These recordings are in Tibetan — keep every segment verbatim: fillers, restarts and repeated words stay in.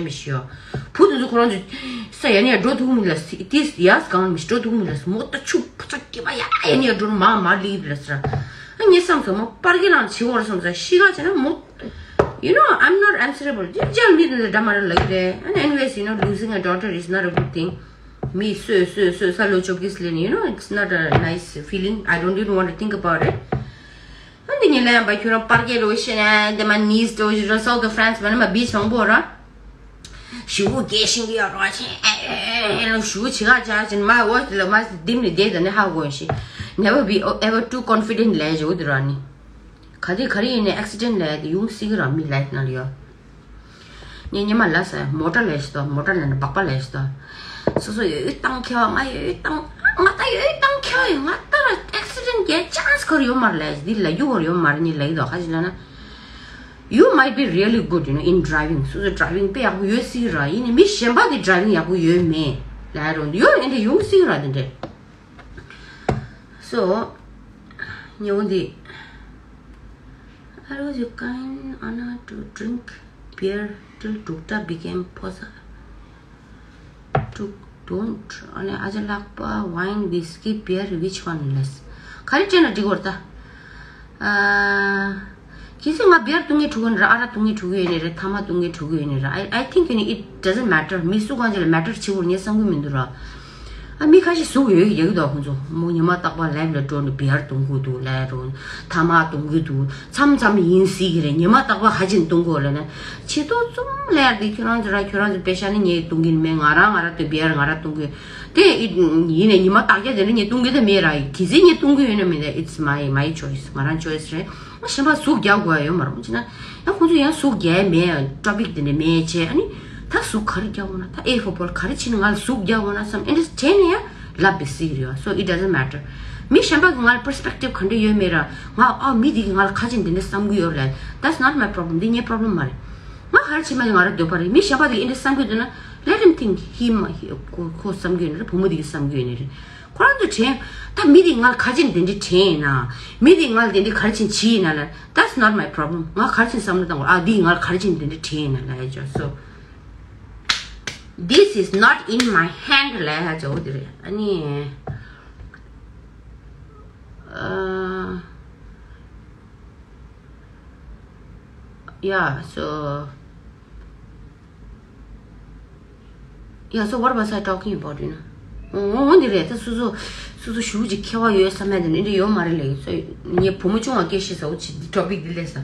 མི་ཤེས། བུ་དེ་ཚོ་ཁོ་རང་ཚོ་ས་ཡ་ནས་འགྲོ་ཐུབ་མི་ལ་སི་ཏིས་ཡ་སྒང་མི་འགྲོ་ཐུབ་མི་ལ་སི་མོ་ཏ་ཆུ་ཕུ་ཚ་སྐྱེ་བ་ཡ་ཡ་ནས་འགྲོ་མ་མ་ལི་ལ་སི་ར། ཨ་ངས་བསམ་སོང་མ་པར་གི་ལང་ཆི་བོར་སོང་ས་ཤི་ག་ཆ་ན་མོ། You know, I'm not answerable. ཇི་ཇག་མི་དེ་འདྲ་མ་ར་ལ་གི་རེད། And anyways, you know, losing a daughter is not a good thing. མི་སོས་སོས་སོས་ས་ལོ་ཅོ་གིས་ལེན། You know, it's not a nice feeling. I don't even want to think about it. ཨ་འདི་ཉིན་ལ་ཡང་པ་ཁྱོད་རང་པར་ཀེ་རོ་ཤེ་ན་འདི་མ་ནིས་ཏོ་ཞི་ར་སའུ་ཐ་ཧྥ་རན་སི་མ་ནི་མ་བི་ཆང་པོ་ར། ཞུ་བོ་རྒྱས་ཤིང་གི་ཡོད་རོ་ཤེ་ཨེ་ཨེ་ཨེ་ལ་ཞུ་བོ་ཆི་ག་ཅག་ཅིན་མ་འོ་ལ་མ་སི་དིམ་ནི་དེ་ད་ནི་ཧ་གོ་ཤི། Never be ever too confident ལས་ཞུ་དི་ར་ནི། ག་དེ་ག་རེ་ཡིན་ནི་ཨེག་སི་ཌེན་ལས་དེ་ཡོང་སྲིད་གི་ར་མི་ལའིཕ་ནང་ལ་ཡོད། ངས་ཉི་མ་ལ་ས་མོ་ཊ་ལས་ཤི་ཏོ། མོ་ཊ་ལས་ན་སྦག་པ་ལས་ཤི་ཏོ། སོ་སོ་ཡོད་ཡོད་བཏང་ཁེ་བ། ང་ཡོད་ཡོད་བཏང་། ང་ད་ཡོད་ཡོད་བཏང་ཁེ་བ་ཡོད། ང་ད་ར་ཨེག་སི་ཌེན་གྱི་ཅན་སི་ཁོར་ཡོད་མ་རེད་ལས། འདི་ལ་རྒྱུ་བོར་ཡོད་མ་རེད། ཉི་ལ་ཡི་དོ་ཁ་ཅིག་ལ་ན། You might be really good, you know, in driving. སོ་སོ་ཌ་རའི་ཝིང་དཔེ་ཡག་པོ་ཡོད་སྲིད་ར། ཡིན་ནི་མི་གཞན་པ་དེ་ཌ་རའི་ཝིང་ཡག་པོ་ཡོད་མེད་ལ་རུང་ཡོད་ཡིན་དེ་ཡོང་སྲིད་ར་དེ་འདྲས། So, ཉེ་བོ་འདི། I was kind enough to drink beer till Dukta became posa. Duk- don't. ཨ་ནི་ཨ་ཅག་ལགས་པ་wine, whiskey, beer, which one less? ག་རེ་དྲན་ན་འགྲིག་གོ་ར་ད། ཨ། གལ་སྲིད་ང་བི་ཡར་བཏུང་གི་འགྲོ་གི་ཡོད་ན་ར། ཨ་རག་བཏུང་གི་འགྲོ་གི་ཡོད་ན་ར། ཐ་མག་བཏུང་གི་འགྲོ་གི་ཡོད་ན་ར། I, I think, you know, it doesn't matter. མི་སུ་གང་ཅིག་ལ་མེ་ཊར་བྱེད་དགོས་ངས་བསམ་གི་མི་འདུག་ར། ཨ་མི་ཁ་ཤས་ཟུག་ཡོད་ཡོད་གི་འདུག་ཁོང་ཚོ་མོ་ཉི་མ་རྟག་པར་ལེབ་ལ་འགྲོ་ནས་བི་ཡར་བཏུང་གི་འདུག་ལབ་རུང་། ཐ་མག་བཏུང་གི་འདུག་མཚམས་མཚམས་ཡིན་སྲིད་ཀྱི་རེད། ཉི་མ་རྟག་པར་ཧ་ཅིང་བཏུང་གི་ཡོད་ལབ་ན། ཆེ་ཏོག་ཙམ་ལབ་ཡ་དེ་ཁྱོད་རང་ཚོ་ར་ཁྱོད་རང་ཚོ་པེ་ཤ་ནི་ངས་བཏུང་གི་མེད། ང་རང་ང་རང་བཏུང་བི་ཡར་ང་རང་བཏུང་གི་དེ་ཡིན་ནས་ཉི་མ་རྟག་རྒྱ་དེ་འདྲ་ངས་བཏུང་གི་དེ་མེད་ར། གལ་སྲིད་ངས་བཏུང་གི་ཡོད་ན་མེད་ན། It's my, my choice. ང་རང་choice རེད། ཨ་གཞན་པ་ཟུག་རྒྱག་དགོས་ཡ་ཡོད་མ་རེད། ཅི་ན་ཡང་ཁོང་ཚོ་ཡང་ཟུག་རྒྱག་ཡ་མེད། ཊོ་པིག་དེ་འདྲ་མེད་བྱས། ཨ་ནི་ད་ཟུག་ག་རེ་རྒྱག་འོང་ན། ད་ཨེ་ཧྥོ་བོལ་ག་རེ་བྱས་ནས་ང་ལ་ཟུག་རྒྱག་འོང་ན་བསམ་ཨེ་འདྲ་བྱས་ནས་ཡང་ལབ་པའི་སྲིད་རེད་བ། So it doesn't matter. མི་གཞན་པ་གི་ང་ལ་པར་སི་པེག་ཊིབ་ག་འདྲ་ཡོད་མེད་ར། ང་ཨ་མི་དེ་གི་ང་ལ་ག་ཅིག་འདི་འདྲ་བསམ་གི་ཡོད་རེད། That's not my problem. འདི་ངའི་པོ་རོབ་ལེམ་མ་རེད། ང་ག་རེ་བྱས་མ་ང་ར་འདོད་པ་རེད། མི་གཞན་པ་དེ་གི་ཨེ་འདྲ་བསམ་གི་འདུག་ན། Let him think. He might, ཁོ་ཁོ་བསམ་གི་ཡོད་ནི་རེད། བུ་མོ་དེ་གི་བསམ་གི་ཡོད་ནི་རེད། ཁོ་རང་ཚོ་དྲན། ད་མི་དེ་ང་ལ་ག་ཅིག་འདི་འདྲ་དྲན་ཡིན་ན། མི་དེ་ང་ལ་དེ་འདྲ་ག་རེ་བྱས་བྱས་ཡིན་ན་ལ། That's not my problem. ང་ག་རེ་བྱས་བསམ་བློ་བཏང་དགོས། ཨ་དེ་ང་ལ་ག་རེ་བྱས་འདི་འདྲ་དྲན་ཡིན་ན་ལ་ཡ་ཅོ། So this is not in my hand ལ་ཡ་ཅོ་འོ་དེ་རེད། ཨ་ནི། ཨ། Yeah, so. Yeah, so what was I talking about, you know? འོ་འོ་འདི་རེད། ད་སོ་སོ་སོ་སོ་ཞུ་ཅིག་ཁེ་བ་ཡོད་བསམ་ཡ་དེ་འདྲ་ཡོད་མ་རེད་ལེ། སོ་ངའི་བུ་མོ་ཆུང་བ་སྐད་ཤེས་ས་འོ་ཅི་ཊོ་པིག་འདི་ལས་ས།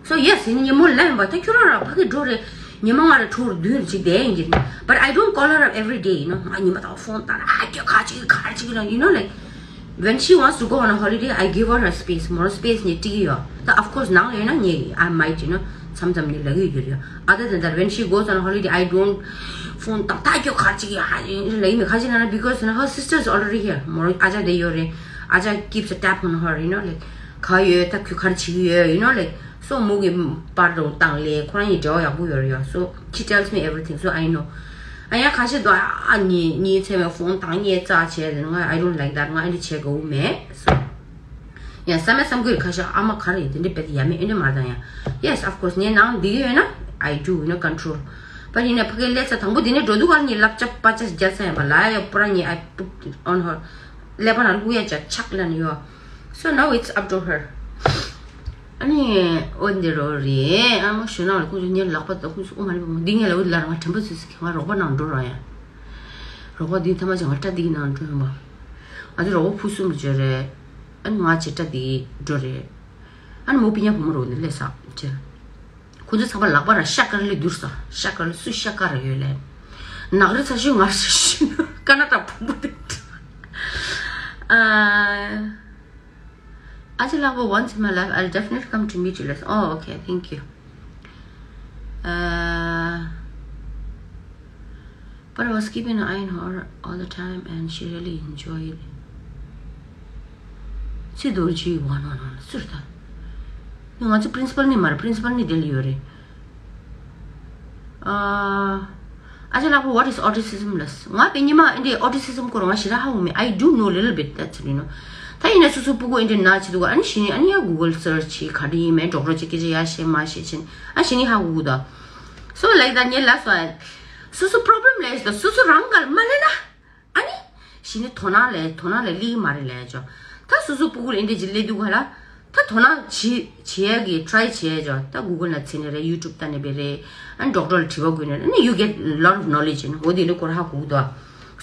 So yes, ཉི་མོ་ལ་ཡིན་པ་ད་ཁྱོད་རང་རང་ཕ་གི་འགྲོ་རེད། ཉི་མ་ང་ར་ཕྲུ་གུ་བདུན་ཅིག་བསྡད་ཡིན་གྱི། But I don't call her up every day, you know. ང་ཉི་མ་ད་ཕོན་བཏང་ཨ་ཁྱོད་ག་ཅིག་ག་ཅིག་ར། You know, like, when she wants to go on a holiday, I give her her space, more space ནས་ཏི་ཡོད། ད་of course ནང་ལ་ཡོད་ན་ངས་I might, you know, མཚམས་མཚམས་ནས་ལབ་ཡོད་རྒྱུ་རེད། Other than that, when she goes on a holiday, I don't ཕོན་བཏང་ད་ཁྱོད་ག་ཅིག་ཡ་ལབ་ཡིན་མི་ག་ཅིག་ན་ན། Because, you know, her sister's already here. མོ་ཨ་ཅག་དེ་ཡོད་རེད། ཨ་ཅག་keeps a tab on her, you know, like, ག་ཡོད་ད་ཁྱོད་ག་རེ་བྱེད་ཀྱི་ཡོད། You know, like, so མོ་གི་པར་དང་བཏང་ལས་ཁོ་རང་གཉིས་འབྲེལ་བ་ཡག་པོ་ཡོད་རེད་ཡ། So she tells me everything, so I know. ཨ་ཡ་ཁ་ཤས་དུ་ཨ་ནི་ཉིན་མཚན་མའི་ཕོན་བཏང་ཉེས་རྩ་བྱས་ཟེར་ན། ང་I don't like that. ང་ཨ་འདྲ་བྱེད་དགོས་མེད། So ཡང་བསམ་ཡ་བསམ་གི་རེད། ཁ་ཤས་ཨ་མ་ག་རེ་དེ་འདྲ་བེད་ཡ་མེད་ཨེ་འདྲ་མ་བཏང་ཡ། Yes, of course. ངའི་ནང་འདི་ཡོད་ན་I do, you know, control. But ཡིན་ན་ཕ་གི་ལས་ས་དང་པོ་དེ་ནས་འགྲོ་དུས་ག་ལ་ངས་ལབ་ཅབ་པ་ཅབ་རྒྱག་ས་ཡིན་པ་ལ་ཡ། པུ་ར་ངས་I put it on her. ཀླད་པ་ནང་བླུག་ཡ་ཅག་ཆག་ལ་ནི་ཡོད། So now it's up to her. ཨ་ནི་འོ་འདི་རོ་རེད། ཨ་མ་ཞུ་ན་ལ་ཁོང་ཚོ་ངའི་ལག་པ་དང་ཁོང་ཚོ་ཨོ་མ་རེད་པ་མོ། འདི་ངས་ལ་འོ་ལ་ར་ང་དྲན་པ་ཚོད་ཚོད་ང་རོགས་པ་ནང་འགྲོ་ར་ཡ། རོགས་པ་འདི་ཐ་མ་ཅང་ང་སྐྲ་འདི་གི་ནང་འགྲོ་ཡོང་པ། ང་ཚོ་རོགས་པ་ཕུ་གསུམ་ལ་འབྱོར་རེད། ཨ་ནི་ང་བྱེད་སྐྲ་འདི་འགྲོ་རེད། ཨ་ནི་མོ་པི་ཉ་བུ་མོ་རོགས་འདི་ལས་ས་ཅེ། ཁོ་ཚོ་ཚང་མ་ལག་པ་ར་ཤ་དཀར་ལས་བསྡུར་ས། ཤ་དཀར་ལས་སུ་ཤ་དཀར་ར་ཡོད་ལས། ནག་རི་ཚ་ཤོས་ང་ཤ་ཤོས་ཀ་ན་ཏ་བུ་མོ་དེ། ཨ་ཅེ་ལགས་པོ། Once in my life, I'll definitely come to meet you. Let's. Oh, okay, thank you. Uh, But I was keeping an eye on her all the time and she really enjoyed it. ཚེ་རྡོ་རྗེ་ཝ་ན་ན་ན་ཟུར་ད། ང་ཚོ་principal ནི་མ་རེད། principal ནི་དེ་ལ་ཡོད་རེད། ཨ་ཅེ་ལགས་པོ། What is autism ལ། ང་པེ་ཉི་མ་འདི་autism སྐོར་ང་ཞེ་དྲག་ཧ་གོ་མེད། I do know little bit, that's it, you know. ད་ཡིན་ན་སོ་སོ་སྤུ་གུ་འདི་ན་བྱེད་འདུག་ཨ་ནི་ཞི་ནི་ཨ་ནི་ཡ་Google search བྱེད། ག་འདྲ་ཡིན་མིན་doctor ཅིག་སྐད་ཆ་ཡ་བཤད་མ་བཤད་ཕྱིན་ཨ་ཞི་ནི་ཧ་གོ་གི་འདུག་སོ་ལེགས་ད་ཉེ་ལ་སོ། སོ་སོ་པོ་རོ་བྷི་ལེམ་ལས་ད་སོ་སོ་རང་གར་མ་ལས་ན། ཨ་ནི། ཞི་ནི་དོ་སྣང་ལས་དོ་སྣང་ལས་ལི་མ་རེད་ལས་ཅོ། ད་སོ་སོ་སྤུ་གུ་ལ་འདི་ཅི་ལས་འདུག་ག་ལ། ད་དོ་སྣང་བྱེད་བྱེད་ཡ་གི་ཊ་རའི་བྱེད་ཡ་ཅོ། ད་གུ་གལ་ན་ཚེ་ནས་རེད། ཡུ་ཊུབ་ལྟ་ནས་པའི་རེད། ཨ་ནི་ཌོག་ཊར་ལ་དྲི་བ་དགོས་ནས་ཨ་ནི་you get lot of knowledge ཡིན་འོ་དེ་ལས་སྐོར་ཧ་གོ་གི་འདུག།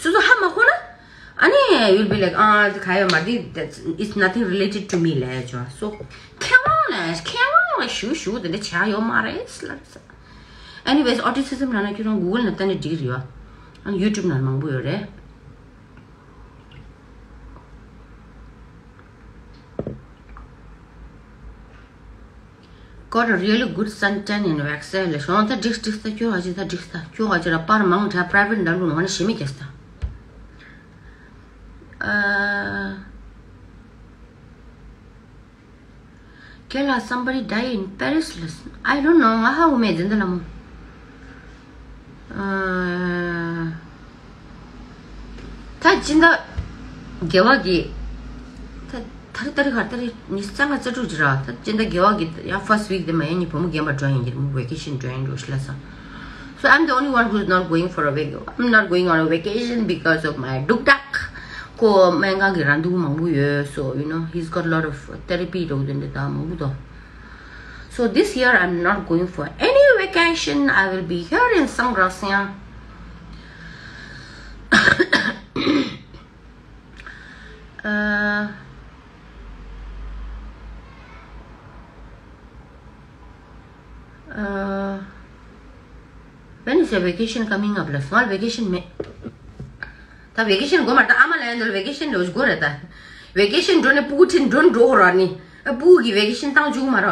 སོ་སོ་ཧ་མ་གོ་ན། ཨ་ནི་you'll be like ཨ་དེ་ག་ཡོད་མ་དེ། It's nothing related to me ལས་ཅོ། སོ་ཁྱེད་རང་ལ་ཁྱེད་རང་ལ་ཞུ་ཞུ་དེ་འདྲ་བྱ་ཡོད་མ་རེད་ལ། Anyways, autism ལབ་ན་ཁྱོད་རང་གུ་གལ་ན་ལྟ་ནས་འགྲིག་རེད་བ། ཨ་ནི་ཡུ་ཊུབ་ན་མང་པོ་ཡོད་རེད། Got a really good suntan in Waxair ལ་ཤོང་ད་འགྲིག་འགྲིག་ད་ཁྱོད་ཨ་ཅི་ད་འགྲིག་ད་ཁྱོད་ཨ་ཅི་ར་པར་མང་དྲགས་པ་རའི་ཝེཊ་འདྲ་ལུང་ང་ནི་ཞེ་མི་རྒྱག་ད། ཨ། ཁྱེད་ལ་somebody die in Paris ལ། I don't know ང་ཧ་གོ་མེད་འཛིན་ད་ལ་མོ། ཨ། ད་སྤྱི་ཟླ་བརྒྱད་པ་གི། ད་ད་རེས་ད་རེས་ག་ད་རེས་ཉི་ཤུ་རྩ་ལྔ་རྩ་དྲུག་ཅིག་ར། ད་སྤྱི་ཟླ་བརྒྱད་པ་གི་ཡང་first week དེ་མ་ཡིན་ནི་བུ་མོ་རྒན་པ་འགྲོ་ཡིན་གྱི་རེད་མོ་ཝེ་ཀེ་ཤན་འགྲོ་ཡིན་འགྲོ་ཤི་ལ་ས། So I'm the only one who's not going for a vac. I'm not going on a vacation because of my ཌུག་ཌག་ཁོ་སྨན་ཁང་གི་ར་འདུག་མང་པོ་ཡོད། So you know he's got a lot of therapy འགྲོ་དེ་འདྲ་ད་མང་པོ་དོ། So this year I'm not going for any vacation. I will be here in Saint Vincent. Uh, uh, when is your vacation coming up? ལ་སྔར་ཝེ་ཀེ་ཤན་མེད། ད་ཝེ་ཀེ་ཤན་དགོས་མ་རེད། ད་ཨ་མ་ལ་ཡང་འདི་ལ་ཝེ་ཀེ་ཤན་ལོས་དགོས་རེད་ད། ཝེ་ཀེ་ཤན་འགྲོ་ནས་སྤུ་གུ་ཁྲིད་འགྲོ་འགྲོ་ར་ནི། ཨ་སྤུ་གུ་གི་ཝེ་ཀེ་ཤན་བཏང་བཅུག་མ་ར།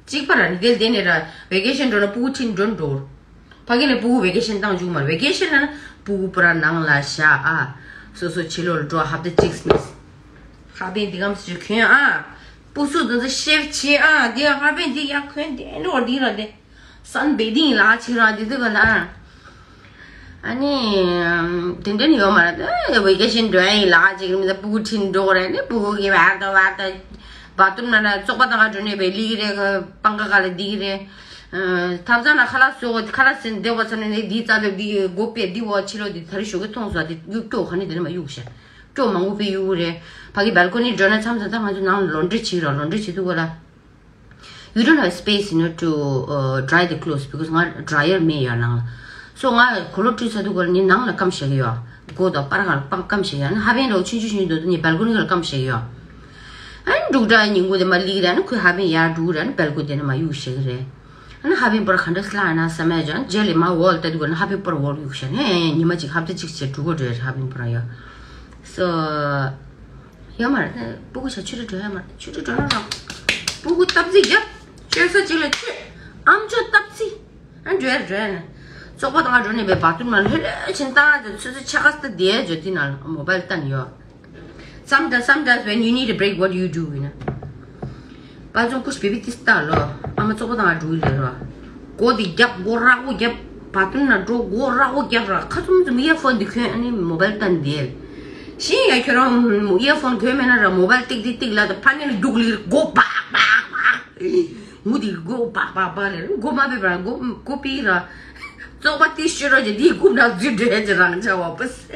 གཅིག་པ་ར་ནི་དེ་དེ་ནས་ར་ཝེ་ཀེ་ཤན་འགྲོ་ན་སྤུ་གུ་ཁྲིད་འགྲོ་འགྲོ། ཕ་གི་ནས་སྤུ་གུ་ཝེ་ཀེ་ཤན་བཏང་བཅུག་མ་ར། ཝེ་ཀེ་ཤན་ལ་ན་སྤུ་གུ་པུ་ར་ནང་ལ་བཞག་ཨ། སོ་སོ་ཕྱི་ལོགས་ལ་འགྲོ་ཧབ་ཏ་གཅིག་སྨིས། ཧ་པན་འདི་གམ་སུ་གྱོན་ཨ། སྤུ་སུ་དང་ཚོ་ཤེབ་བྱེད་ཨ། དེ་ཧ་པན་འདི་ཡག་གོན་དེ་འགྲོ་འདི་ར་དེ། སན་བེ་ཏིང་ལ་ཕྱི་ར་དེ་དུ་ག་ལ། ཨ་ནི། དེ་འདྲ་ནི་ཡོད་མ་རེད། ཝེ་ཀེ་ཤན་འགྲོ་ཡ་ཡིན་ལ་ཅིག་མི་ད་སྤུ་གུ་ཁྲིད་འགྲོ་རེད་ནི་སྤུ་གུ་གི་བར་དོ་བར་དོ། བ་ཏུམ་ན་ན་བཙོག་པ་དང་ག་འགྲོ་ནས་བེ་ལི་རེད་པང་ག་ག་ལ་འདི་རེད། ཐབ་ཚང་ན་ཁ་ལག་བཟོ་ཁ་ལག་ཟིན་བདེ་བ་ཚ་ནས་ནི་འདི་རྩ་ལོ་འདི་སྒོ་པས་འདི་བ་ཕྱི་ལོ་འདི་ད་རི་ཞོགས་ཀྱི་མཐོང་སོ་འདི་གཡུག་སྐྱོ་ག་ནི་དེ་ནི་མ་གཡུག་ཤ། སྐྱོ་མང་པོ་པས་གཡུག་རེད། ཕ་གི་བལ་ཀོ་ནི་འགྲོ་ན་མཚམས་མཚམས་ད་ང་ཚོ་ནང་ལོན་ཌི་བྱེད་རོགས་ལོན་ཌི་བྱེད་དུས་ག་ལ། You don't have space, you know, to uh, dry the clothes because ང་dryer མེད་ཡོད་ནང་ལ། So ང་གོ་ལོ་བཀྲུས་ཚར་དུས་ག་ལ་ནི་ནང་ལ་སྐམ་བཞག་གི་ཡོད། སྒོ་དང་པར་ཁ་ལ་སྐམ་བཞག་གི་ཡོད། ཨ་ནི་ཧ་པན་རོགས་ཆུང་ཆུང་ཆུང་དུ་ནི་བལ་ཀོ་ནི་ག་ལ་སྐམ་བཞག་གི་ཡོད། ཨ་ནི་འབྲུག་སྒྲ་ཉིན་གུང་དེ་མ་ལིག་རེད། ཨ་ནི་ཁོས་ཧ་པན་ཡར་འབྲུག་རེད། ཨ་ནི་བལ་ཀོ་དེ་ནི་མ་གཡུག་བཞག་གི་རེད། ཨ་ནི་ཧ་པན་པོ་ར་ག་འདྲ་སླ་ན་བསམ་ཡ་ཅང་རྗེས་ལ་མ་འོལ་ལྟ་དུས་ག་ལ་ཧ་པན་པོ་ར་འོལ་གཡུག་བཞག་ནས་ཉི་མ་གཅིག་ཧབ་ཏ་གཅིག་བྱས་འབྲུག་གོ་འགྲོ་ཡ་རེད་ཧ་པན་པོ་ར་ཡོད། So ཡོད་མ་རེད། སྤུ་གུ་ཆ་ཆུ་རེ་འགྲོ་ཡ་མ་རེད། ཆུ་རེ་འགྲོ་ན་རང་སྤུ་གུ་སྟབས་རྩིས་རྒྱབ། བཅོས་ས་གཅིག་ལ་བཅོས། ཨམ་ཅོག་སྟབས་རྩིས། ཨ་འགྲོ་ཡ་འགྲོ་ཡ་ན། བཙོག་པ་དང་འགྲོ་ནས་པའི་བ་ཏུམ་ན་ལྷོད་ལྷོད་ཕྱིན་བཏང་ཡ་ཚོད་ཚོད་ཆ་ག་སྟ་དེ་བརྗོད་དེ་ན་མོ་བལ་བཏང་ཡོད། Sometimes, sometimes when you need a break, what do you do? ཡིན་ན། པ་ཙོང་ཀུ་ཤི་བེ་བི་ཏི་སྟག་ལོ། ཨ་མ་བཙོག་པ་དང་འགྲོ་ཡི་ལེ་རོ། སྒོ་དེ་རྒྱབ་སྒོ་ར་སྒོ་རྒྱབ། བ་ཏུམ་ན་འགྲོ་སྒོ་ར་སྒོ་རྒྱབ་ར་ཁ་ཚུམ་ཚུམ་ཨི་ཡར་ཕོན་དེ་གྱོན་ཨ་ནི་མོ་བལ་བཏང་དེ། ཤི་ཡ་ཁྱོད་རང་ཨི་ཡར་ཕོན་གྱོན་མེད་ན་ར་མོ་བལ་ཏིག་ཏིག་ཏིག་ལ་ད་ཕ་ཉན་རྒྱུག་ལི་སྒོ་པག་པག་པག་ངུ་དེ་སྒོ་པག་པག་པག་ལེ་སྒོ་མ་པེ་པ་སྒོ་སྒོ་པི་ར། བཙོག་པ་དེ་ཤི་རོ་ཅེ་དེའི་རྐུབ་ན་འཛུལ་འགྲོ་ཡ་ཅེ་རང་ཆ་བ་པ་སེ།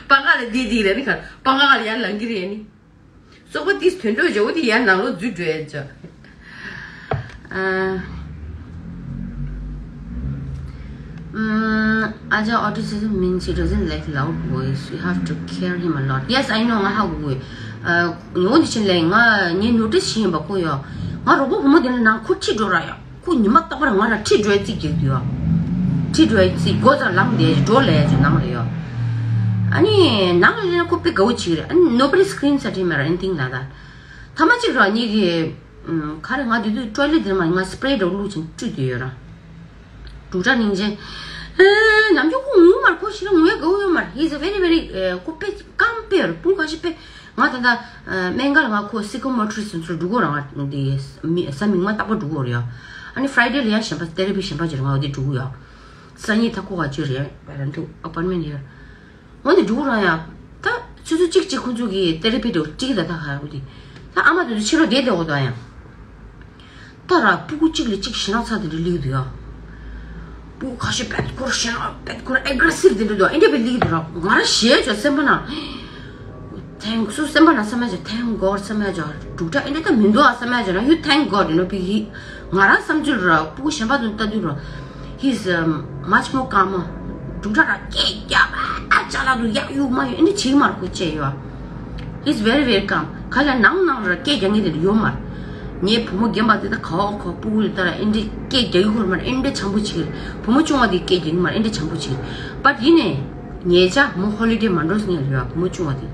པང་ཁ་ལ་དེ་དེ་རེད་ནི་ཁ་པང་ཁ་ལ་ཡར་ལངས་ཀྱི་རེད་ནི། བཙོག་པ་དེ་དོན་དོ་ཅེ་འོ་དེ་ཡར་ནང་ལོགས་འཛུལ་འགྲོ་ཡ་ཅེ། ཨ། ཨ་ཅག་autism means he doesn't like loud voice. You have to care him a lot. Yes, I know. ང་ཧ་གོ་གི། ཨ། ཉོ་འདི་ཕྱིན་ལས་ང་ངའི་ནོ་ཊིས་བྱེད་ཡིན་པ་ཁོ་ཡོད། ང་རོགས་པ་བུ་མོ་དེ་ལ་ནང་ཁུ་ཁྲིད་འགྲོ་ར་ཡོད། ཁོ་ཉི་མ་རྟག་པར་ང་ལ་ཁྲིད་འགྲོའི་རྩིས་རྒྱག་གི་ཡོད། ཁྲིད་འགྲོའི་རྩིས་སྒོ་ཙམ་ལངས་བསྡད་འགྲོ་ལས་ཀྱི་ནང་ལ་ཡོད། ཨ་ནི་ནང་ལ་སླེབས་ན་ཁོ་དཔེ་དགའ་བོ་བྱེད་ཀྱི་རེད། ཨ་ནི་nobody screams at him or anything like that. ཐ་མ་གཅིག་རང་ཉིད་ཀྱི་ཨམ། ག་རེ་ང་དེ་དུས་ཊོའི་ལེཊ་དེར་མ་ང་སི་པི་རེ་འདྲ་བླུགས་ཅིང་བཀྲུས་བསྡད་ཡོད་ར། འབྲུག་སྒྲ་སྙིང་རྗེ། ཨེ། ནམ་རྒྱུན་ཁོ་ངུ་མ་རེད། ཁོ་ཞེ་དྲག་ངུ་ཡ་དགའ་བོ་ཡོད་མ་རེད། He's a very very ཨེ། ཁོ་དཔེ་སྐམ་དཔེ་རེད། དཔུང་ཁ་ཤས་དཔེ། ང་ད་ལྟ་ཨ། སྨན་ཁང་ལ་ང་ཁོ་སི་ཀོ་མོ་ཊི་རི་སི་ཚོར་འགྲོ་གི་ཡོད་ར། ང་འདི་མི་གཟའ་མིག་དམར་རྟག་པར་འགྲོ་གི་ཡོད་རེད་ཡ། ཨ་ནི་ཕ་རའི་ཌེ་ལ་ཡང་གཞན་པ་ཐེ་ར་པི་གཞན་པ་ཅིག་རེད། ང་འོ་དེ་འགྲོ་གི་ཡོད། སང་ཉིན་ད་ཁོ་ག་ཅིག་རེད་རང་འདུག་ཨ་པོའིན་མེན་ཊི་ཡོད། འོ་དེ་འགྲོ་གི་ར་ཡ། ད་ཆུ་ཚོད་གཅིག་གཅིག་ཁོང་ཚོ་གི་ཐེ་ར་པི་འགྲོ་གཅིག་ད་ད་ག་རེ་འོ་དེ། ད་ཨ་མ་དེ་ཚོ་ཕྱི་ལོགས་བསྡད་བསྡད་འོ་ད་ཡ། ད་ར་སྤུ་གུ་གཅིག་ལས་གཅིག་ཞེ་དྲག་ཚ་དེ་འདྲ་སླེབས་འདུག་ཡ། སྤུ་གུ་ཁ་ཤས་བེད་ཁོར་ཤེས་ན་བེད་ཁོར་ཨེག་རེ་སིབ་དེ་འདྲ་འདུག་ཨེ་འདྲ་བེད་ལིག་འདུག་ར། ང་ར་ཞེད་ཅོ་སེམས་པ་ན། ཐེང་སུ་སེམས་པ་ན་བསམ་ཡ་ཅོ་ཐེང་གོར་བསམ་ཡ་ཅོ་འབྲུག་སྒྲ་ཨེ་འདྲ་ད་མི་འདུག་ཨ་བསམ་ཡ་ཅོ་ན། you thank God, you know, because he, ང་རང་བསམ་ཚུལ་ར། སྤུ་གུ་གཞན་པ་དང་ལྟ་དུས་ར། He's, um, much more calmer. འབྲུག་སྒྲ་ར་སྐད་རྒྱག་ཨ་ཅག་ལ་དུ་གཡག་གཡུག་མ་ཡོད་ཨེ་འདྲ་བྱེད་མར་ཁོ་བཅས་ཡོད། He's very, very calm. ག་ལ་ནང་ནང་ར་སྐད་རྒྱག་མཁན་དེ་ཡོད་མར། ངའི་བུ་མོ་རྒན་པ་དེ་ད་ག་བ་ག་སྤུ་གུ་ལ་ལྟ་ར་ཨེ་འདྲ་སྐད་རྒྱག་གི་ཁོར་མར་ཨེ་འདྲ་བྱང་བུ་བྱེད་གི། བུ་མོ་ཆུང་བ་དེ་སྐད་རྒྱག་གི་མར་ཨེ་འདྲ་བྱང་བུ་བྱེད་གི། But ཡིན་ནའི་ངེད་ཅག་མོ་ཧོ་ལི་ཌེ་མ་འགྲོ་སྙིང་ལ་ཡོད། བུ་མོ་ཆུང་བ་དེ་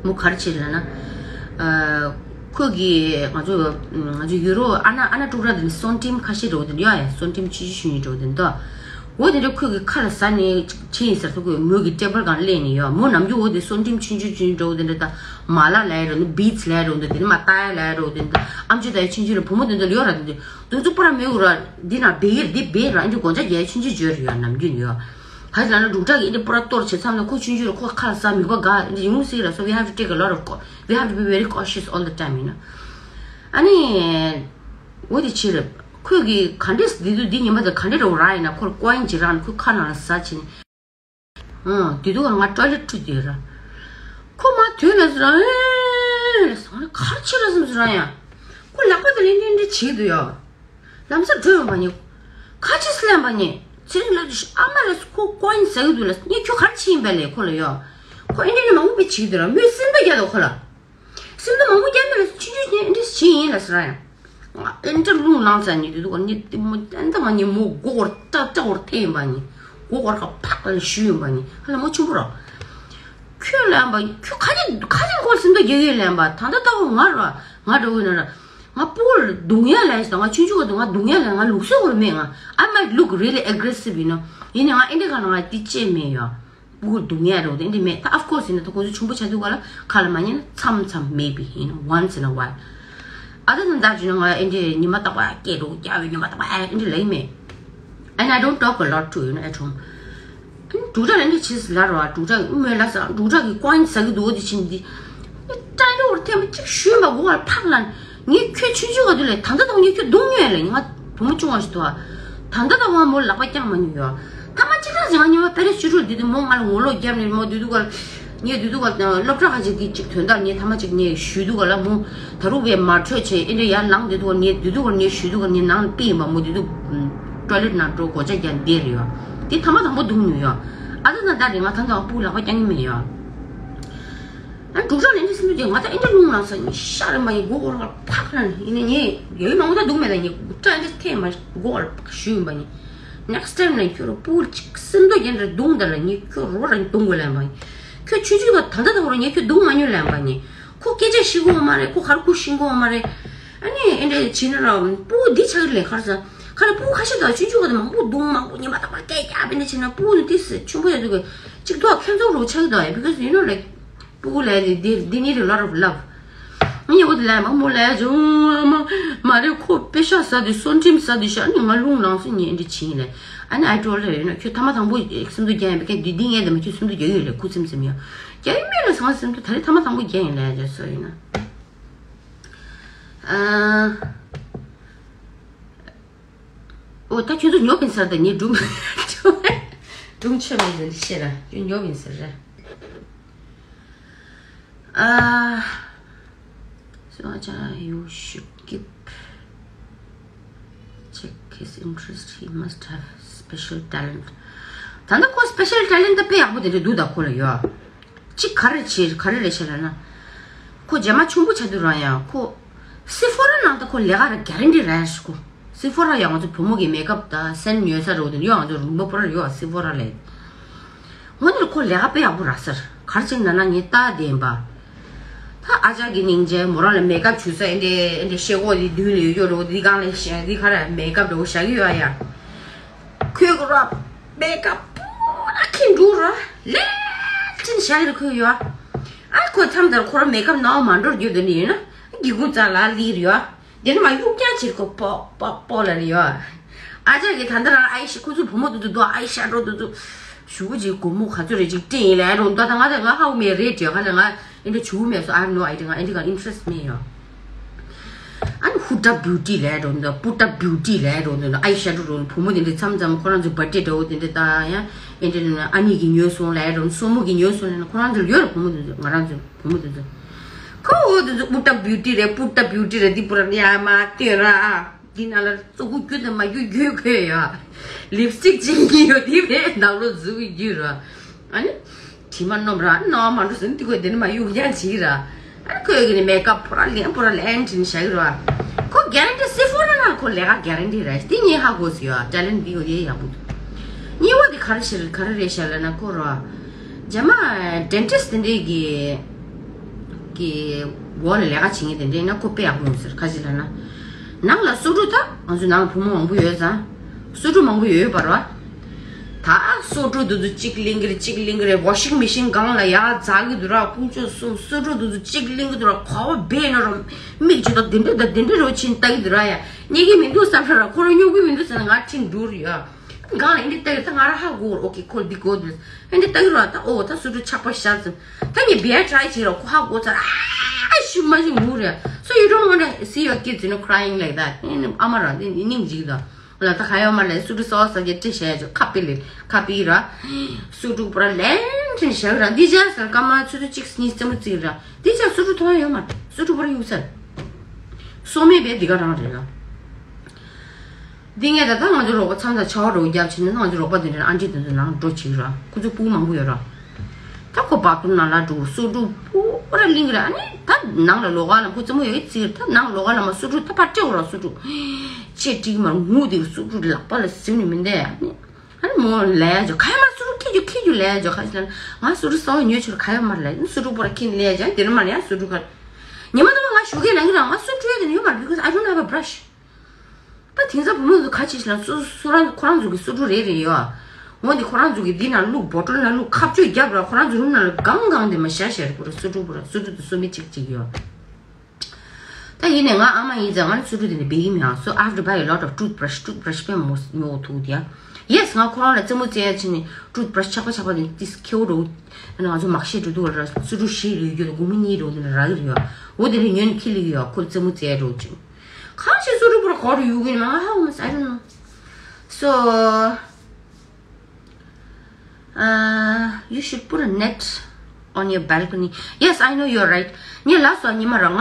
མོ་ག་རེ་བྱེད་ལ་ན། ཨ། ཁོས་གི་ང་ཚོ་ང་ཚོ་ཡུ་རོ་ཨ་ན་ཨ་ན་ཀྲུག་ར་དེ་ནི་སོན་ཊིམ་ཁ་ཤས་འགྲོ་དེ་ཡོད་ཡ། སོན་ཊིམ་ཆུ་ཆུ་ཞུ་ཡིན་འགྲོ་དེ་འདུག་འོ་དེ་འདྲ་ཁོས་གི་ཁ་ལ་ཟ་ནས་ཕྱིན་ཡིན་ཟེར་ཐུག་གི། མོ་གི་ཊེ་བལ་སྒང་སླེབས་ནས་ཡོད། མོ་ནམ་རྒྱུན་འོ་དེ་སོན་ཊིམ་ཆུང་ཆུང་ཆུང་འགྲོ་དེ་འདྲ་ད་མ་ལ་ལ་ཡ་འགྲོ་འདུག་བིཊ་སི་ལ་ཡ་འགྲོ་འདུག་དེ་ནི་མ་ཏ་ཡ་ལ་ཡ་འགྲོ་དེ་འདྲ། ཨམ་ཆོས་ད་ཡ་ཆུང་ཆུང་ལ་བུ་མོ་དེ་འདྲ་ལ་ཡོད་ར། དེ་འདྲ་དུ་ཚོ་པ་ར་མེ་འུ་ར་འདི་ན་བེ་ཡིར་འདི་བེ་ར་འདི་གོ་ཆ་རྒྱ་ཡ་ཆུང་ཆུང་འཇོར་ཡོད་ནམ་རྒྱུན་ཡོད། ཧ་ལ་ན་འབྲུག་གྲགས་ཀྱི་འདི་པོ་ར་གཏོར་བྱེད་མཚམས་ལ་ཁོ་ཆུང་ཆུང་ར་ཁོ་ཁ་ལ་ཟ་མི་གོ་ག་འདི་ཡོང་སྲིད་ར། So we have to take a lot of co- we have to be very cautious all the time, you know. ཨ་ནི། འོ་དེ་ཕྱིར། ཁོས་གི་ག་འདྲས་འདི་དུས་འདི་ཉི་མ་དང་ག་འདྲས་རོགས་ར་ཡིན་ན་ཁོར་ཀོ་ཡིན་ཅིག་རག་ནས་ཁོའི་ཁ་ནང་ལ་ཟ་བྱིན། ཨང་། དེ་དུས་ང་ཊོ་ལེ་ཊི་ཁྲུད་དེ་ར། ཁོ་མ་དུས་ལ་ཟེར་ར། ཨེ་ཟེར་ང་ག་རེ་བྱེད་ར་སེམས་ཟེར་ར་ཡ། ཁོ་ལག་པ་དེ་ལེན་ཏེ་འདྲ་བྱེད་འདུག་ཡ། ལམ་སང་འགྲོ་ཡོང་པ་ནི། ཁ་ཆེ་སི་ལན་པ་ནི། ཚེ་རིང་ལགས་ཀྱིས་ཨ་མ་ལ་ཁོ་ཀོ་ཡིན་ཟ་གི་འདུག་ལ། ངས་ཁྱོད་ག་རེ་བྱེད་ཡིན་པ་ལས་ཁོ་ལ་ཡོད། ཁོ་ཨེ་འདྲ་ནི་མང་པོ་བྱེད་ཀྱི་འདུག་ར། མོས་སེམས་པ་རྒྱག་འདུག་ཁོ་ལ། སེམས་ཐག་མང་པོ་རྒྱབ་མེད་ལ་ཆུང་ཆུང་ནས་འདྲ་ཞིག་ཡིན་ལ་ཟེར་ཡང་། ཨེ་འདྲ་རླུང་ལངས་ཙང་ནི་དེ་དུས་ནི་དེ་མོ་ཨེ་འདྲ་མ་ནི་མོ་མགོ་སྐོར་ཏག་ཏག་བོར་ཐེ་ཡིན་པ་ནི། མགོ་སྐོར་ཁ་ཕག་ལ་ཞུ་ཡིན་པ་ནི་ཧ་ལ་མོ་ཆུང་པོ་ར། ཁྱོད་ལན་པ་ཁྱོད་ཁ་ཅིག་ཁ་ཅིག་ཁོ་སེམས་ཐག་རྒྱག་ཡོད་ལན་པ་ད་ལྟ་ལྟ་བུ་ང་ར་ང་འགྲོ་གི་ན་ར། ང་སྤུ་གུར་རྡུང་ཡ་ལན་ཞིག་དང་ང་ཆུང་ཆུང་ག་དུས་ང་རྡུང་ཡ་ལན་ང་ལུགས་སྲོལ་བོར་མེད་ང་། I might look really aggressive, you know. ཡིན་ནའི་ང་ཨེ་འདྲ་ག་ལ་ང་དེ་ཅེས་མེད་ཡོད། སྤུ་གུ་རྡུང་ཡ་རོ་དེ་འདི་མེད། ད་of course ཡིན་ན་ད་ཁོ་ཚོ་ཆུང་པོ་ཆགས་དུས་ག་ལ་ཁ་ལ་མ་ཉན་ན་མཚམས་མཚམས་maybe, you know, once in a while. Other than that, you know, ང་ཨེ་འདྲའི་ཉི་མ་རྟག་པར་སྐད་འགྲོ་རྒྱག་པའི་ཉི་མ་རྟག་པར་ཨེ་འདྲ་ལེགས་མེད། And I don't talk a lot to, you know, at home. འབྲུག་སྒྲ་ལ་འདི་བྱས་ལ་རོ། འབྲུག་སྒྲ་མོས་ལ་ས་འབྲུག་སྒྲ་གི་ཀོན་ཟ་གི་འདུག་འོ་དེ་ཕྱིན་འདི། ཀྲང་ཀྲོ་བར་ཐེམ་གཅིག་ཞུས་པ་མགོ་བར་ཕག་ལན། ངས་ཁྱོད་ཆུང་ཆུང་ག་དུས་ལས་ད་ལྟ་དང་ངས་ཁྱོད་རྡུང་ཉོས་ལས་ང་བུ་མོ་ཆུང་བ་ཞིག་འདུག་ད་ལྟ་དང་ང་མོ་ལག་པ་བརྐྱངས་མ་མྱོང་ཡོད། ཐ་མ་གཅིག་རང་ཟིང་ང་ཉི་མ་པེ་རེ་ཞུ་ཕྲུག་འདི་དུས་མོ་ང་ལ་ངོ་ལོག་བརྒྱབ་ནས་མོ་དུས་དུས་ག་ལ། ངས་དུས་དུས་ག་ལ་སློབ་གྲྭ་ཁ་ཅིག་གི་གཅིག་དོན་དག་ངས་ཐ་མ་གཅིག་ངས་ཞུས་དུས་ག་ལ་མོ་ད་རུང་བས་མ་འཕྲོད་བྱས་ཨེ་འདྲ་ཡར་ལངས་དུས་དུས་ག་ལ་ངས་དུས་དུས་ག་ལ་ངས་ཞུས་དུས་ག་ལ་ངས་ནང་ལ་པི་ཡིན་པ་མོ་དུས་དུས་ཊོ་ལེཊ་ནང་འགྲོ་སྒོ་ལྕགས་རྒྱག་བསྡད་རེད་ཡོད། དེ་ཐ་མ་དང་པོ་རྡུང་མྱོང་ཡོད། ཨ་ད་ད་ད་རེད་ང་ད་ད་སྤུ་གུ་ལག་པ་བརྐྱང་གི་མེད་ཡོད། ཨ་འབྲུག་སྒྲ་ལན་འདི་སེམས་ཚོར་གྱི་ང་ད་ཨེ་འདྲ་རླུང་ལངས་ས་ནི་ཤ་རེ་མ་ཡིན་མགོ་སྐོར་ལ་ཕག་ལ་ཡིན་ན་ངས་ཡོད་མང་པོ་ད་འདུག་མེད་ལ་ངས་སྐྲ་ཨེ་འདྲ་ཐེ་མ་མགོ་ལ་ཕག་ཞུས་ཡིན་པ་ནི། Next time ལ་ཁྱོད་ར་སྤུ་གུ་གཅིག་སེམས་ཐག་རྒྱན་འདྲ་རྡུང་ད་ལ་ངས་ཁྱོད་རོ་ར་རྡུང་དགོས་ལ་ཡིན་པ་ནི། ཁྱོད་ཆུང་ཆུང་བ་ད་ད་ད་ར་ངས་ཁྱོད་རྡུང་མ་མྱོང་ལ་ཡིན་པ་ནི། ཁོ་སྐད་ཆ་ཤེས་གོ་མ་རེད། ཁོ་ག་རེ་ཁོ་ཤེས་གོ་མ་རེད། ཨ་ནི་ཨེ་འདྲ་བྱས་ན་ར་སྤུ་གུ་འདི་ཆགས་ཀྱི་རེད་ག་རེ་ཟ། ག་རེ་སྤུ་གུ་ཁ་ཤས་དང་ཆུང་ཆུང་ག་དང་མང་པོ་རྡུང་མང་པོ་ཉི་མ་རྟག་པར་སྐད་རྒྱག་པ་ཨེ་འདྲ་བྱས་ན་སྤུ་གུ་ནི་ཏིས་ཆུང་པོ་ཡ་དུས་གཅིག་ཐོག་ཁྱོད་ཚོ་རུ་ཆགས་ཀྱི་འདུག་ཡ། Because you know, like, སྤུ་གུ་ལ་they they need a lot of love. ངས་འོ་དེ་ལ་མ་མོ་ལ་ཡ་བྱུང་མ་མ་རེད། ཁོ་པེ་ཤ་ཟ་དུས་སོན་ཁྲིམས་ཟ་དུས་ཤ་ནི་ང་རླུང་ལངས་སོང་ངས་ཨེ་འདྲ་བྱས་ཡིན་ལ། ཨ་ནི་I told her, you know, ཁྱོད་ཐ་མ་དང་པོ་སེམས་ཚོར་རྒྱག་ཡིན་པས་ཁྱོད་འདི་འདི་ངས་དེ་མ་ཁྱོད་སེམས་ཚོར་རྒྱག་ཡོད་ལ་ཁུ་སིམ་སིམ་ཡོད། རྒྱག་ཡོད་མེད་ལ་ཟང་སེམས་ཚོར་ད་རེས་ཐ་མ་དང་པོ་རྒྱག་ཡིན་ལ་ཡ་བྱས་སོ་ཡིན་ན། ཨ། འོ་ད་ཁྱོད་ཚོ་ཉོབ་ཡིན་ཟེར་ད་ངས་སྒྲུང་སྒྲུང་ཆོས་མེད་ཟེར་ཤེས་ར་ཁྱོད་ཉོབ་ཡིན་ཟེར་ར། ཨ། So, Ajahn, you should keep check his interest. He must have special talent. ད་ལྟ་ཁོ་special talent ད་དཔེ་ཡག་པོ་དེ་འདྲ་འདུག་ད་ཁོ་ལ་ཡོད། གཅིག་ག་རེ་བྱེད་ག་རེ་རེད་བྱེད་ལབ་ན། ཁོ་རྗེས་མ་ཆུང་པོ་ཆགས་དུས་རང་ཡང་ཁོ་སི་ཕོ་ར་ནང་ད་ཁོ་ལས་ཀ་ར་གྷ་རན་ཊི་ར་ཤི་ཁོ། སི་ཕོ་ར་ཡང་ང་ཚོ་བུ་མོ་གི་མེག་ཨབ་དང་སེན་ཉོས་ས་རེད་འདུག་ཡོད། ང་ཚོ་རུམ་པ་པོ་ར་ཡོད་སི་ཕོ་ར་ལས། འོ་ནི་ཁོ་ལས་ཀ་དཔེ་ཡག་པོ་རག་ས་རེད། ག་རེ་བྱས་ན་ན་ངས་ལྟ་བསྡད་པ། ད་ཨ་ཅག་གི་སྙིང་རྗེ་མོ་རང་ལ་མེག་ཨབ་བྱུག་ས་ཨེ་འདྲས་ཨེ་འདྲས་ཤེལ་སྒོ་དེ་མདུན་ལ་ཡོད་ཀྱོག་རེད་འདི་སྒང་ལ་ཤ་འདི་ག་རེ་མེག་ཨབ་འདྲ་བོ་བཞག་གི་ཡོད་ཨ་ཡ། ཁོས་ཁོ་ར་མེག་ཨབ་པོ་ར་ཁྱེར་འགྲོ་ར་ལས་ཅན་བཞག་གི་རེད་ཁོས་ཡོད་ཨ། ཁོས་མཚམས་དེར་ཁོ་ར་མེག་ཨབ་ནང་མ་འགྲོ་རྒྱུ་དེ་ནི་ཡིན་ན་སྒེའུ་ཁུང་རྩ་ལ་ལིར་ཡོད་ཨ། དེ་ནི་མ་གཡུག་རྐྱང་བྱེད་ཁོ་པོག་པོག་པོག་ལ་ནི་ཡོད། ཨ་ཅག་གིས་ད་ལྟ་རང་ཨའི་ཤ་ཁོ་ཚོ་བུ་མོ་དུ་དུ་དུ་ཨའི་ཤ་འགྲོ་དུ་དུ། ཞུ་བོ་ཅིག་སྒོར་མོ་ག་ཚོད་རེ་ཅིག་སྤྲད་ཡིན་ལ་ཨེ་རུང་ད་ད་ང་ད་ང་ཧ་གོ་མེད་རེད་དྲན་ག་ལ་ང་ཨེ་འདྲ་བྱུག་མེད་སོ་I have no idea ང་ཨེ་འདྲ་ག་interest མེད་ཡོད། ཨ་ནི་ཧུ་ཏྲ་བིའུ་ཏི་ལབ་འགྲོ་འདུག་པུ་ཏྲ་བིའུ་ཏི་ལབ་འགྲོ་འདུག་ཨའི་ཤེ་ཌོ་འགྲོ་ཕོ་མོ་དེ་འདྲ་མཚམས་མཚམས་ཁོ་རང་ཚོ་བར་ཐི་ཌེ་འདྲ་བོ་དེ་འདྲ་ད་ཡང་ཨེ་འདྲ་ཨ་ནི་གིས་ཉོས་སོང་ལབ་འགྲོ། སྲུ་མོ་གིས་ཉོས་སོང་ལབ་ན་ཁོ་རང་ཚོ་ལ་ཡོད་རེད། ཕོ་མོ་དེ་ཚོ་ང་རང་ཚོ་ཕོ་མོ་དེ་ཚོ་ཁོ་འོ་དེ་ཚོ་ཧུ་ཏྲ་བིའུ་ཏི་རེད། པུ་ཏྲ་བིའུ་ཏི་རེད། འདི་པུ་ར་ཡ་མ་ལྟོས་ར། འདི་ནང་ལ་ཙོག་གུ་རྒྱུ་དང་མ་རྒྱུ་རྒྱུ་ཁོས་ཡོད། ལིབ་སི་ཊིག་ཅིག་གཉིས་ཡོད་དེ་བས་ནང་ལོགས་འཛུལ་གི་རྒྱུ་ར། ཨ་ནི། དྲི་མ་སྣོམ་ར་ནོ་མ་འགྲོ་ཟིན་ཏི་ཁོས་དེ་ནི་མ་གཡུག་ཡང་བྱིས་ར། ཨ་ནི་ཁོས་གི་ནི་མེ་ཀབ་པོ་ར་ལེན་པོ་ར་ལེན་དྲིན་བྱ་གི་ར། ཁོ་གེ་རན་ཊི་སི་ཕོ་ར་ན་ཁོ་ལས་ཀ་གེ་རན་ཊི་ར་དེ་ངས་ཧ་གོ་སི་ཡོད། ཊེ་ལེན་ཊི་འདི་གོ་དེ་ཡག་པོ་འདུག་གཉིས་པ་དེ་ག་རེ་ཤི་རེད་ག་རེ་རེད་ཤ་ལ་ན་ཁོ་ར། རྗེས་མ་ཌེན་ཊིསི་དེ་འདྲས་གི་གི་འོག་ལ་ལས་ཀ་བྱེད་མཁན་དེ་འདྲས་ན་ཁོ་དཔེ་ཡག་པོ་ཡོང་ཟེར། ཁ་ཅིག་ལ་ན་ནང་ལ་སོ་འཁྲུ་ད་ང་ཚོ་ནང་ལ་བུ་མོ་མང་པོ་ཡོད་ཙང་། སོ་འཁྲུ་མང་པོ་ཡོད་པ་རེད་བ། ད་སོ་འཁྲུ་དེ་ཚོ་གཅིག་ལེན་གི་རེད་གཅིག་ལེན་གི་རེད། ཝ་ཤིང་མེ་ཤིན་སྒང་ལ་ཡར་འཛག་གི་འདུག་ར། དཀོན་མཆོག་གསུམ། སོ་འཁྲུ་དེ་ཚོ་གཅིག་ལེན་གི་འདུག་ར། ག་བ་སྦས་ན་ར་མིག་ཆུ་དང་དེ་འདྲ་དང་དེ་འདྲ་རོ་ཕྱིན་ལྟ་གི་འདུག་ར། ཡ་རྙེད་གི་མི་འདུག་བསམ་ར་ར་ཁོ་རང་སྙོབ་གི་མི་འདུག་ཟེར་ན་ང་ཁྲིད་འགྲོ་རེད་ཡ། སྒང་ལ་ཨེ་འདྲ་ལྟ་གི་ད་ང་ར་ཧ་གོ་ར། ཨོ་ཁེ་ཁོ་འདི་གོ་འདུག་ཨེ་འདྲ་ལྟ་གི་ར། ད་ཨོ་ད་སོ་འཁྲུ་ཆག་པ་ཤར་ཙམ། ད་ངས་བེ་ཊ་རའི་བྱེད་ར་ཁོ་ཧ་གོ་ཚར། ཨ་ཤི་མ་ཤི་ངུ་རེད། So you don't wanna see your kids, you know, crying like that. ཨེ་ཨ་མ་ར་འདི་སྙིང་རྗེ་གི་ད། ལ་ད་ག་ཡོད་མ་རེད། སོ་འཁྲུ་སོ་སོ་གི་ཏྲི་ཤ་ཡ་ཅོ་ཁ་པི་ལེ་ཁ་པི་ར། སོ་འཁྲུ་པོ་ར་ལན་ཏྲི་ཤ་ར། འདི་ཅག་སར་ཀ་མ་ཆུ་ཚོད་གཅིག་གཉིས་རྩེད་མོ་རྩེ་ར། འདི་ཅག་སོ་འཁྲུ་ཐོང་ཡོད་མ་རེད། སོ་འཁྲུ་པོ་ར་གཡུག་ཚར། སོ་མེད་པའི་འདི་ག་རང་རེད་ལ། འདི་ངས་ད་ལྟ་ང་ཚོ་རོགས་པ་མཚམས་མཚམས་ཆར་པ་རོགས་རྒྱབ་བྱས་ནས་ང་ཚོ་རོགས་པ་འདི་འདྲ་ཨན་ཊི་འདི་ཚོ་ནང་འགྲོ་བྱེད་ར། ཁོ་ཚོ་སྤུ་གུ་མང་པོ་ཡོད་ར། ད་ཁོ་བ་ཐུམ་ནང་ལ་འགྲོ་སོ་འཁྲུ་པོ་ར་ལིང་ར། ཨ་ནི་ད་ནང་ལ་ལོགས་ཀ་ལ་ཁོ་རྩེད་མོ་ཡོད་ཙིག་ད་ནང་ལོགས་ཀ་ལ་མ་སོ་འཁྲུ་ད་ཕར་སྤྲད་ར། སོ་འཁྲུ་ཅེ་ཀྲིག་མ་ངུ་དེ་སོ་འཁྲུ་ལག་པ་ལ་ཟིན་ནི་མིན་ཏེ། ཨ་ནི་ཨ་ནི་མོ་ལས་ཡ་ཇོ་ག་ཡ་མ་སོ་འཁྲུ་ཁྱི་ཇོ་ཁྱི་ཇོ་ལས་ཡ་ཇོ་ཁ་ཤས་ལ་ང་སོ་འཁྲུ་སོ་ཉོས་ཆུ་ག་ཡ་མ་ལས་སོ་འཁྲུ་པོ་ར་ཁྱི་ལས་ཡ་ཇོ་དེ་ར་མ་ལས་ཡ་སོ་འཁྲུ་ག་ཉི་མ་ད་ང་ཞོགས་ཀས་ལངས་གི་ར། ང་སོ་འཁྲུ་ཡོད་དེ་ཡོད་མ་རེད། Because I don't have a brush. ད་དེང་སང་བུ་མོ་ཚོ་ཁ་ཆེ་ཞིག་ལ་སོ་སོ་རང་ཁོ་རང་ཚོ་གི་སོ་འཁྲུ་རེ་རེ་ཡོད། འོ་འདི་ཁོ་རང་ཚོ་གི་འདི་ནང་བླུགས་བོ་ཊོལ་ནང་བླུགས་ཁ་གཅོད་རྒྱབ་ར། ཁོ་རང་ཚོ་རུམ་ནང་ལ་གང་གང་དེ་མ་བཞག་བཞག་རེད། པོ་ར་སོ་འཁྲུ་པོ་ར་སོ་འཁྲུ་དེ་སོ་མི་གཅིག་གཅིག་ཡོད། ད་ཡིན་ནས་ང་ཨ་མ་ཡིན་ཙང་ང་ནི་སོ་འཁྲུ་དེ་འདྲ་འབད་ཀྱི་མེད་ཨང་། So I have to buy a lot of toothbrush. Toothbrush དཔེ་མོ་ཉོ་ཐུག་དེ་ཡ། Yes ང་ཁོ་རང་ལ་རྩེད་མོ་རྩེ་ཡ་ཕྱིན་ནས་toothbrush ཆག་པ་ཆག་པ་དེ་ཏིས་ཁེའུ་འགྲོ། ང་ཚོ་མག་ཤེས་འགྲོ་འདུག་ར། སོ་འཁྲུ་ཤེས་རེ་ཡོད་དགུང་མི་གཉིས་འགྲོ་དེ་འདྲ་རག་གི་རེད་ཡ། འོ་དེ་འདྲ་ཉོས་ནས་ཁྱི་ལི་ཡ་ཁོ་རྩེད་མོ་རྩེ་ཡ་འགྲོ་ཅིང་། གང་ཞིག་སོ་འཁྲུ་པོ་ར་གོ་རུ་ཡོད་གི་ན་ཧ་ཧོ་མ་ས་I don't know. So uh, you should put a net on your balcony. Yes, I know you're right. ངས་ལབ་སོང་ཉི་མ་ར་ང་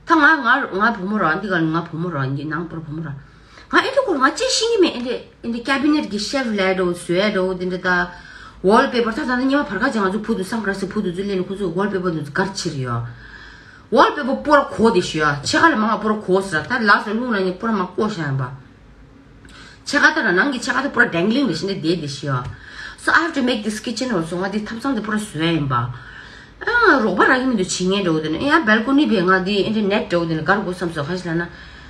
ད་ང་ང་ང་བུ་མོ་ར་འདི་ག་ང་བུ་མོ་ར་འདི་ནང་པོར་བུ་མོ་ར་ང་ཨེ་འདྲ་ཁོ་ང་ཅི་ཤེས་ཀྱི་མེད། ཨེ་འདྲ་ཨེ་འདྲ་ཀེ་བི་ནེཊ་གི་ཤེལ་ཕ་ལ་འགྲོ་བཟོས་འགྲོ་འདི་འདྲ་ད་ཝོལ་པེ་པར་ད་ད་ནི་ཉི་མ་བར་ཁ་ཅང་ང་ཚོ་བུ་དུ་སང་ག་ར་སི་བུ་དུ་ཚོ་ལེན་ཁོ་ཚོ་ཝོལ་པེ་པར་དུ་གར་ཕྱིར་ཡོད། ཝོལ་པེ་པར་པོ་ར་གོ་དེ་ཤི་ཡ། ཕྱེད་ཀ་ལ་མང་ང་པོ་ར་གོ་ཟེར། ད་ལགས་སོ་རླུང་ལ་ནི་པོ་ར་མ་གོ་ཤ་ཡིན་པ། ཕྱེད་ཀ་ད་ར་ནང་གི་ཕྱེད་ཀ་ད་པོ་ར་ཌེང་གི་ལིང་རེ་ཤི་འདི་བསྡད་དེ་ཤི་ཡ། So I have to make this kitchen also. ང་འདི་ཐབ་ཚང་འདི་པོ་ར་བཟོ་ཡ་ཡིན་པ། ཨ་རོགས་པ་རག་གི་མི་འདུག་བྱེད་མཁན་འདྲ་བོ་དེ་ནི་ཡ་བལ་ཀོ་ནི་བས་ང་འདི་ཨེ་འདྲ་ནེཊ་འདྲ་བོ་དེ་ནི་གར་དགོས་བསམ་སོང་། ག་ཞིག་ལ་ན་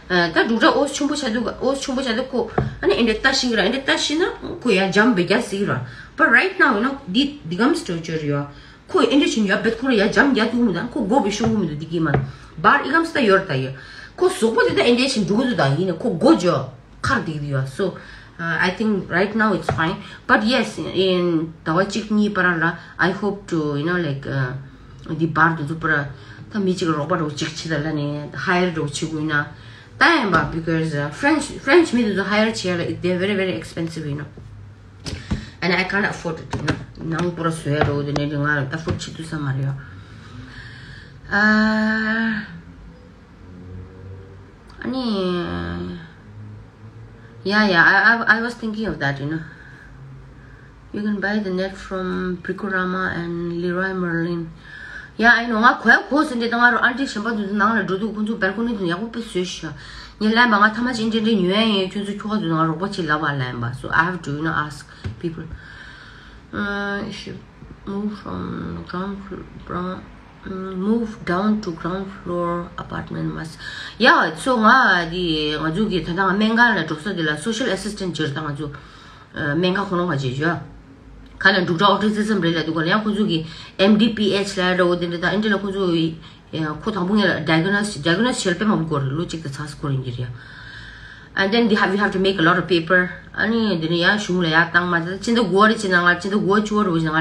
ད་འབྲུག་སྒྲ་ཨོ་ཆུང་པོ་བྱ་འདུག་ཨོ་ཆུང་པོ་བྱ་འདུག་ཁོ་ཨ་ནི་ཨེ་འདྲ་ལྟ་ཤིང་ར་ཨེ་འདྲ་ལྟ་ཤིང་ན་ཁོ་ཡ་འཇམ་བེ་རྒྱ་སིག་ར། But right now you know འདི་འདི་གམ་སི་ཊོ་ཅོར་ཡོད། ཁོ་ཨེ་འདྲ་བྱས་ནས་ཡར་བེད་ཁོ་ར་ཡར་འཇམ་རྒྱག་ཐུབ་མི་འདུག་ཁོ་མགོ་བོ་ཤོང་གི་མི་འདུག་འདི་གི་མ་བར་ཨི་ཀམ་སི་ད་ཡོར་ད་ཡོད། ཁོ་གཟུགས་པོ་དེ་ད་ཨེ་འདྲ་བྱས་འགྲོ་གི་འདུག་ད་ཡིན་ནས་ཁོ་མགོ་ཇོ་ཁར་བསྡད་ཀྱི་འདུག་ཡ། So uh, I think right now it's fine. But yes, in ཟླ་བ་གཅིག་གཉིས་བར་ལ་I hope to, you know, like འདི་བར་དུ་འཛུགས་པར་ད་མི་གཅིག་རོགས་པ་རོགས་གཅིག་བྱེད་ད་ལ་ནས་ཧ་ཡར་རོགས་བྱེད་དགོས་ན་ད་ཡིན་པ། Because French French མི་དེ་ཚོ་ཧ་ཡར་བྱེད་ཡ་ལ་they're very very expensive, you know. And I can't afford it, you know. ནང་པོ་ར་བཟོ་ཡ་རོ་དེ་ནས་ང་ལ་ཨ་ཕོར་ཌི་བྱེད་ཐུབ་ས་མ་རེད་ཡ། ཨ་ཨ་ནི། Yeah, yeah, I, I, I was thinking of that, you know. You can buy the net from Brikorama and Leroy Merlin. Yeah, I know. ང་གོ་ཡ་གོ་ཟིན་དེ་ད་ང་རོ་ཨན་ཊི་གཞན་པ་དེ་ཚོ་ནང་ལ་འགྲོ་དུས་ཁོང་ཚོ་བལ་ཀོ་ནི་དེ་ཡག་པོ་དཔེ་བཟོས་ཤག་ངས་ལན་པ་ང་ཐ་མ་ཅིག་འདྲེ་འདྲེ་ཉོ་ཡ་ཡིན། ཁྱོད་ཚོ་ཁྱོ་ག་ཚོ་ང་རོགས་པ་བྱེད་ལབ་པ་ལན་པ། So I have to, you know, ask people. Uh, if you move from ground floor, from, mm, move down to ground floor apartment must. Yeah, so ང་དེ་ང་ཚོ་གི་ད་ལྟ་ང་སྨན་ཁང་ལ་འགྲོ་ས་དེ་ལ་social assistant བྱེད་ད་ང་ཚོ། སྨན་ཁང་ཁོ་རང་ག་བྱེད་བྱོས། ཁ་ལ་འབྲུག་སྒྲ་autism རེད་ལ་འདུག་ག་ལ་ཡང་ཁོ་ཚོ་གི་M D P H ལ་འདྲ་བོ་དེ་འདྲ་དང་ཨེ་འདྲ་ལ་ཁོ་ཚོ་ཁོ་དང་པོ་ངེད་ལ་diagnose diagnose བྱེད་པའི་མང་པོ་སྐོར་རེད། ལོ་གཅིག་དང་ཚ་སྐོར་ཡིན་གྱི་རེད། And then they have, you have to make a lot of paper. ཨ་ནི་དེ་ནས་ཡང་གཞུང་ལ་ཡར་བཏང་མ་ཚད་ཕྱི་ཟླ་དགུ་པ་རེད་ཕྱི་ཟླ་ལྔ་ཕྱི་ཟླ་དགུ་པ་བཅུ་པ་རེད་ཕྱི་ཟླ་ལྔ།